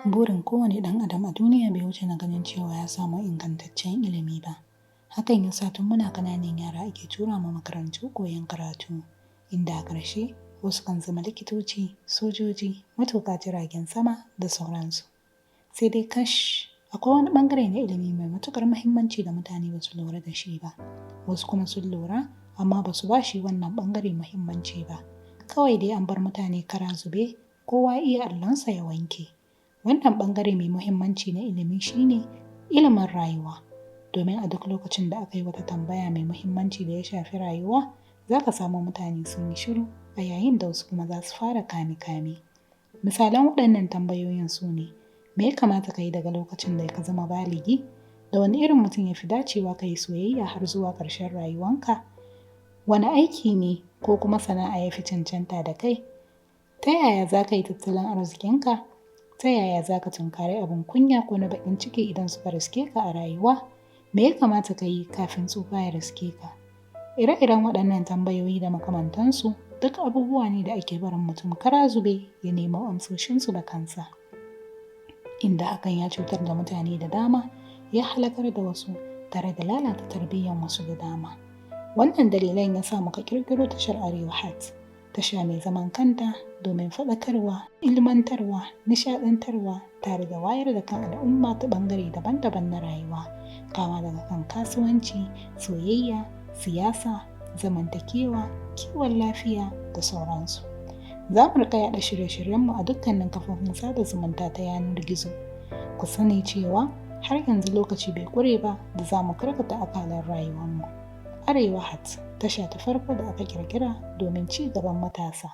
Burin kowane ɗan adam a duniya bai wuce na ganin cewa ya samu ingantaccen ilimi ba. Hakan ya sa tun muna ƙananan yara ake tura mu makarantu koyon karatu, inda a ƙarshe wasu kan zama likitoci, sojoji, matuƙa jiragen sama da sauransu. Sai dai kash, akwai wani ɓangare na ilimi mai matuƙar muhimmanci da mutane ba su lura da shi ba. Wasu kuma sun lura amma ba su ba shi wannan ɓangare muhimmanci ba. Kawai dai an bar mutane kara zube, kowa iya allonsa ya wanke. Wannan ɓangare mai muhimmanci na ilimi shine ilimin rayuwa. Domin a duk lokacin da aka yi wata tambaya mai muhimmanci da ya shafi rayuwa, za ka samu mutane sun yi shiru a yayin da wasu kuma za su fara kame-kame. Misalan waɗannan tambayoyin su ne: me ya kamata ka yi daga lokacin da ka zama baligi? Da wani irin mutum ya fi dacewa ka yi soyayya har zuwa ƙarshen rayuwanka? Wane aiki ne ko kuma sana'a ya fi cancanta da kai? Ta yaya za ka yi tattalin arzikinka? Ta yaya za ka tunkari abin kunya ko na baƙin ciki idan suka riske ka a rayuwa? Me ya kamata ka yi kafin tsufa ya riske ka? Ire-iren waɗannan tambayoyi da makamantansu duk abubuwa ne da ake barin mutum kara zube ya nemo amsoshinsu da kansa. Inda hakan ya cutar da mutane da dama, ya halakar da wasu tare da lalata tarbiyyar wasu da dama. Wannan dalilan ya sa muka ƙirƙiro tashar Arewa Hat, tasha mai zaman kanta domin faɗakarwa, ilmantarwa, nishaɗantarwa tare da wayar da kan al'umma ta ɓangare daban-daban na rayuwa, kama daga kan kasuwanci, soyayya, siyasa, zamantakewa, kiwon lafiya da sauransu. Za mu riƙa yaɗa shirye-shiryenmu a dukkanin kafofin sada zumunta ta yanar gizo. Ku sani cewa har yanzu lokaci bai ƙure ba da za mu karkata akalar rayuwarmu. Arewa Hat, tasha ta farko da aka ƙirƙira domin ci gaban matasa.